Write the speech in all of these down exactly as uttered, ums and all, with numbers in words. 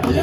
Wah,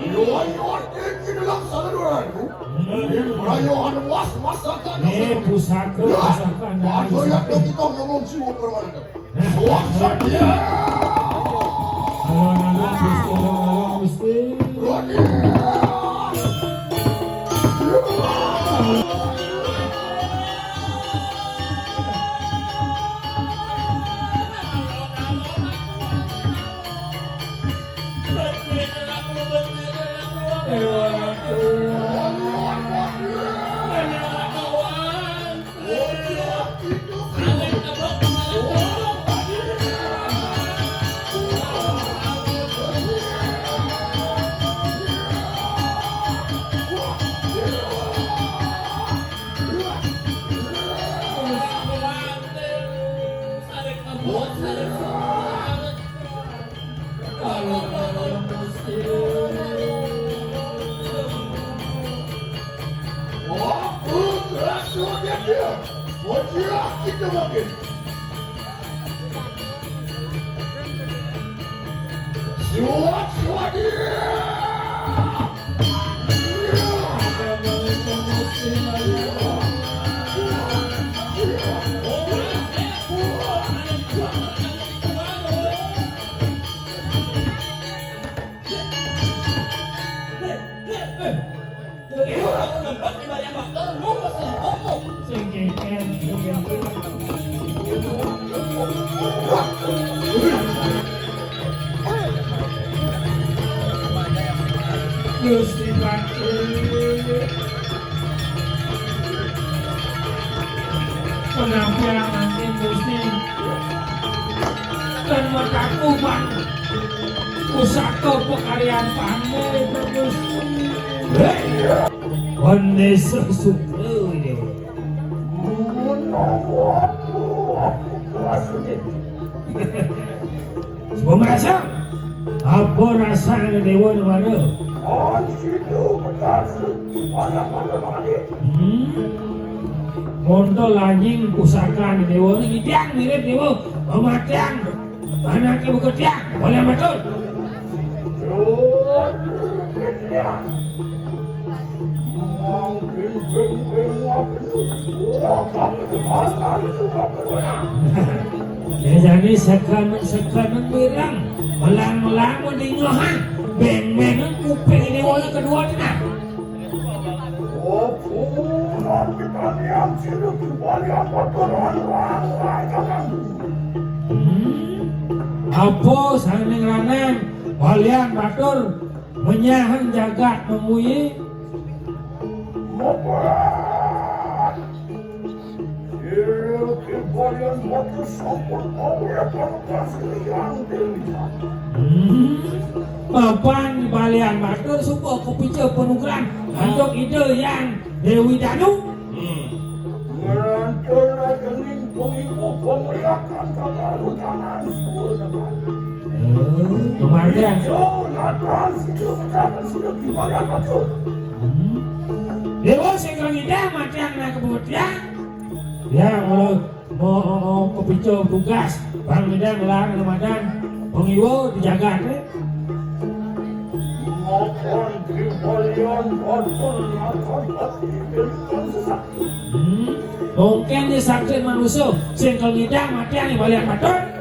iya, iya, iki dalam saluranku. Ing rayoan was-was sakjane. Eh, pusaka, pusaka, nah, ada yang pusaka. Kita ngomong jiwa permainan. Wah, saja. Alon-alon, Gusti, alon-alon, Gusti. Raden. Gusti Patih. Penampil mangkin Gusti. Dan mataku ban. Pusaka pakaryan pandai Gusti. Wandesa Sukra Dewa. Coba merasa. Apa rasane Dewa Nagara? Hmm. Monto lanying pusakane Dewa ni ngidang mirip Dewa. Pematian. Anake buka tiang. Boleh betul. Ya, jane seken-seken wirang, melang-melang mendingohan, beng-beng kuping ini wala kedua dina. Hmm. Apa saning lanang, balian batur, menyahang jagat memuyi. Mapan. Sira kebalian waktu sampun oleh pangkas Hyang Dewi. Hmm. Mapan balian batur suka kepica penukaran untuk Ida Hyang Dewi Danu. Hmm. Ngerantur rakening pengiku pemeriakan kakal hutanan sepuluh negara. Hmm, kemarian. Ijo natran sida pecahkan sida di balian batur. Hmm. Dewa sing kang idah matiang nak kebutian. Ya, mula mau kepica tugas. Bang idah ngelarang Ramadan. Pengiwa dijaga, eh. Mapan di balian batur natran pati. Hmm. Mungkin di sakti manusia sing kang idah matiang di balian batur.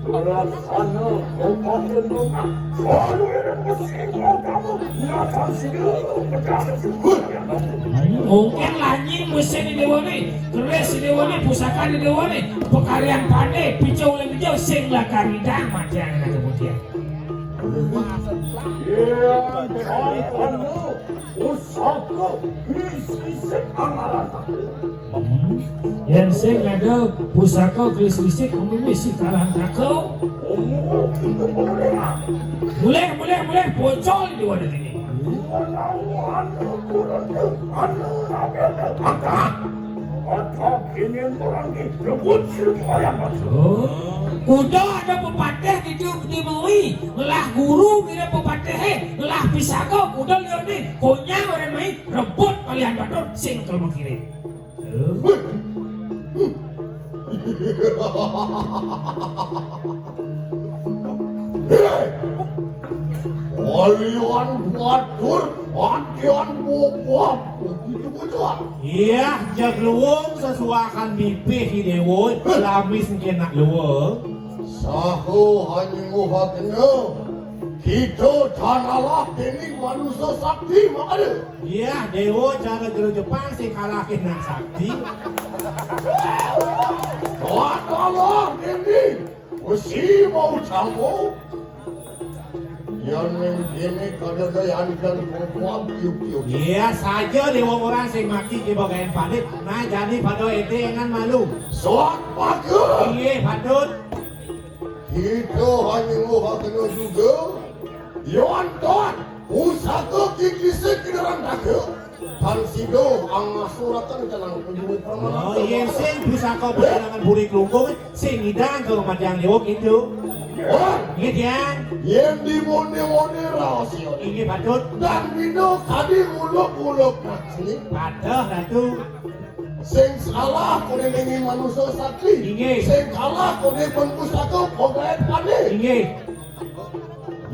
Laksana kabupaten Demak. Lalu iring mesin kamu nyata sida pejabat. Mungkin lanying mesin di dewa ni, keris di dewa ni, pusaka di dewa ni, pekaryan pandai, pica uling ijo sing lakar idang matiang nak kebutian. Yang kampana pusaka isi-isi angaran aku. Yén sing ada pusaka keris-kerisik, mesti kalah takau. Mulih, mulih, mulih, pocol di wadah ini. Oh. Kuda ada pepatih gitu di Melawi, ngelah guru kira pepatih, eh, ngelah pisaga, kuda liur ni, konyang orang mai, rebut palihan batur, sing kalau mengkiring. Kalian batur, bagian bobot. Begitu betul. Iya, jag luwung sesuakan mipih i Déwa, lamis engké nak luwung. Saha hanya nguhakna. Kita janalah déning manusa sakti makada. Iya, Déwa cara jero Jepang sing kalahke nak sakti. Janalah déning besi mau campur. Yan ning kene kada dayan dan kuat piu-piu. Iya saja Déwa orang sing mati ke bagayan pandit. Nah, jadi pada ete engan malu. Soat paga. Iya, patut. Kita hanya nguhakna juga. Yon ton, pusaka kikise kidaran daga. Tan sida angasuratan kenang penjuru permana. Oh, iya, sing pusaka perjuangan Puri Klungkung, sing ngidang ke rumah Tiang Déwa gitu. Wan. Nggih, Tiang. Yén dimone-mone rahasia. Inggih, patut. Dan bina kadi nguluk-nguluk naksini. Padah, Ratu. Sing kalah kone ning manusa sakti. Inggih. Sing kalah kone pun pusaka pogayat kane. Inggih.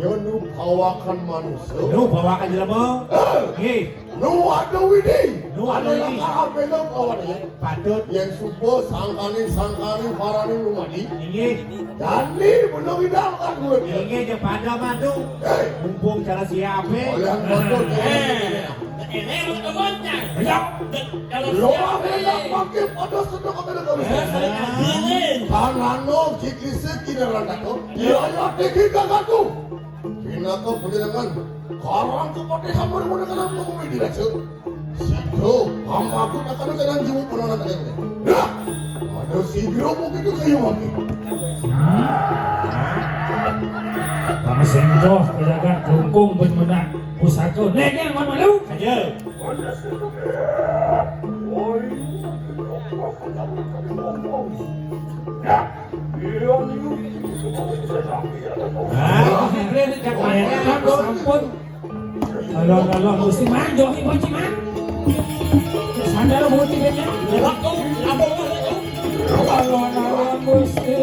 Yo nu bawakan manusa. Nu bawakan jelema. Eh. Nggih. Nu ada widi. Nu ada widi. Anu yang kalah bela kawan ya. Patut. Yang suba sangkani sangkani parani rumadi. Inggih. Dani bener widang kan gue. Inggih, jeung pada madu. Eh. Mumpung cara siape. Oleh patut. Eh. Ini lu keboncang. Ayo. Kalau lo siap, enak eh. Pakai pada sedek kata kami. Eh, saya ambilin. Tanano jikise kineran dato. Iya, iya, tinggi gagatu. Pinaka panjenengan. Karang kepatihan mari mari kenapa kami dirasa. Sidro, hamba aku tak ada kenang jiwa penangan kalian. Nah, ada sidro mungkin itu kayu mati. Kamu sentuh pejagat kelungkung bermenak pusaka. Nek, nek, mau malu? Ayo. Ah, ini dia, ini dia, sampun. Alon-alon Gusti, Mang, johi kunci, Mang. Sandal kunci, Mang. Alon-alon Gusti.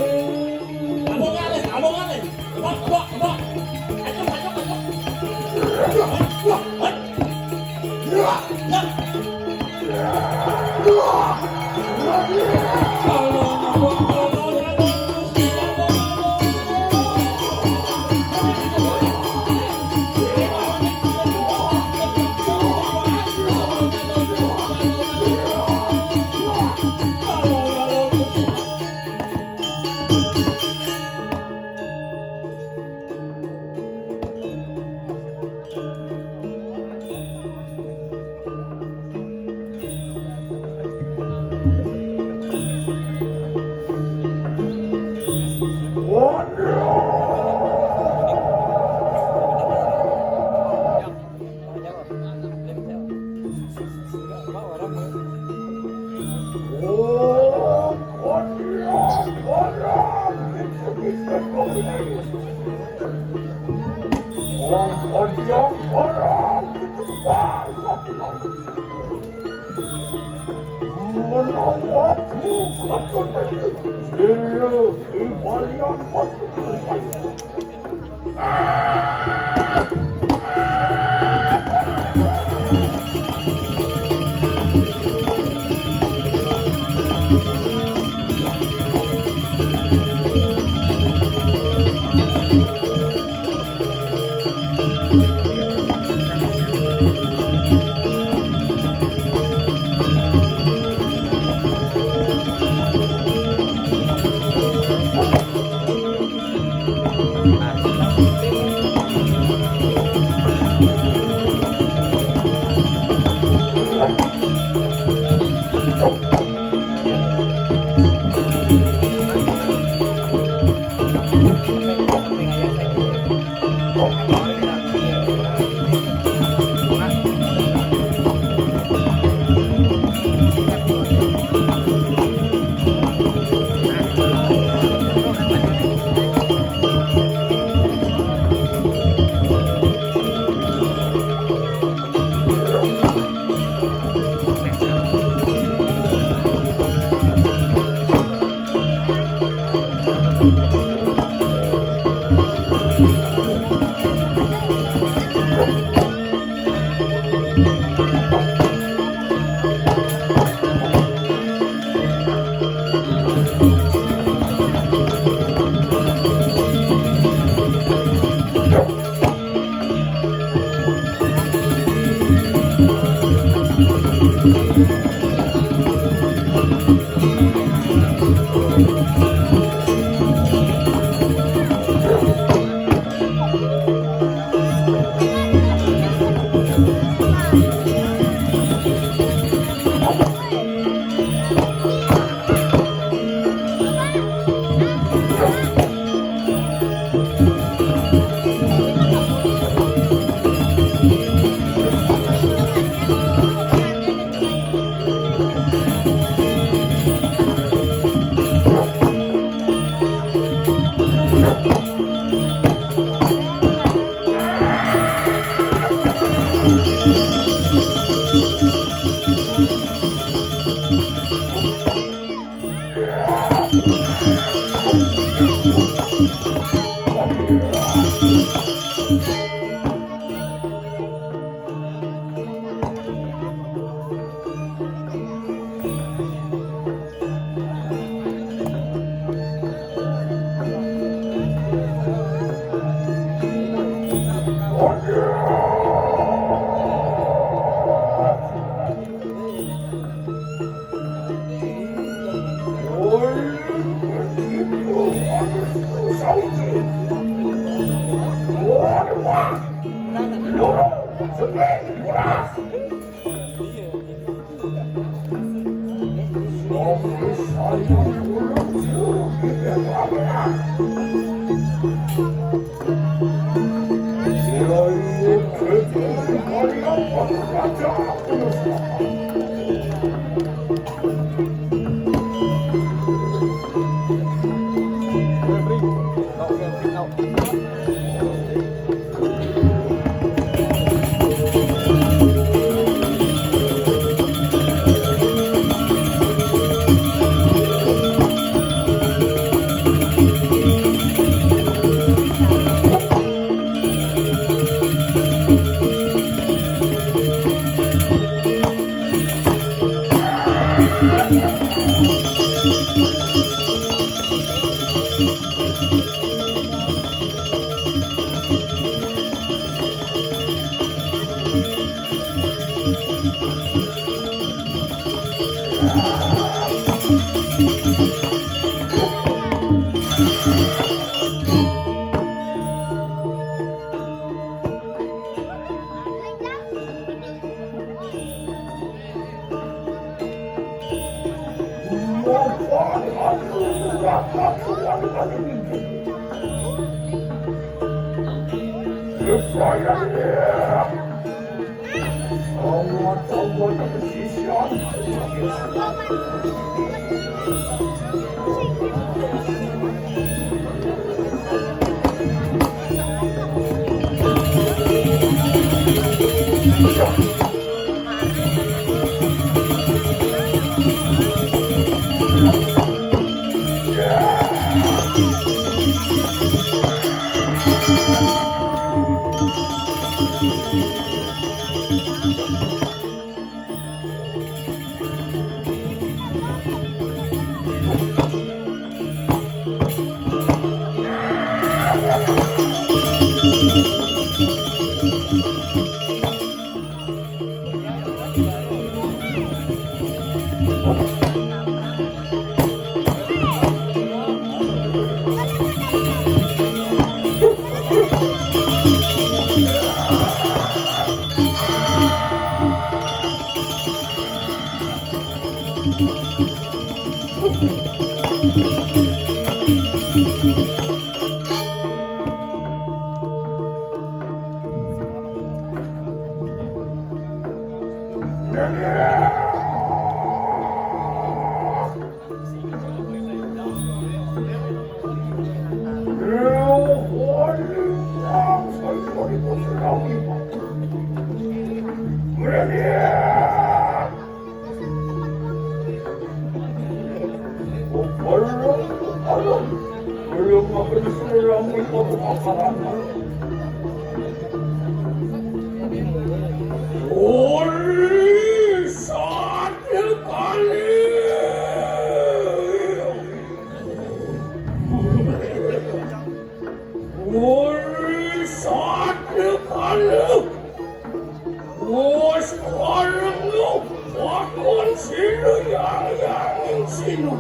Wis arep lu, pakon sing yang, yang Sino?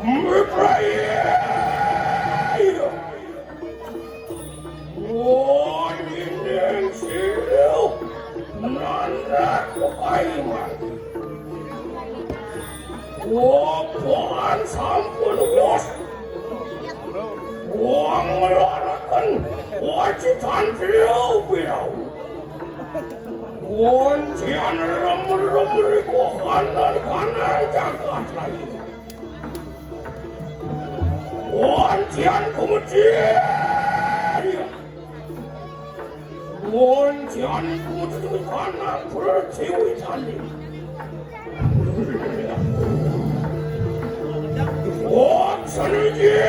Miprayo. Wah, ini sino? Nanda ko ay man. Wah, bukan sampun, Bos. Wah, ngelarakan. Wah, citan beliau, beliau. Wah, cian rem-rem riko kanan, kanan, jagat lagi. Wah, cian kemudian. Wah, cian kemudian kanan, pertiwi tali. Wah, senuji.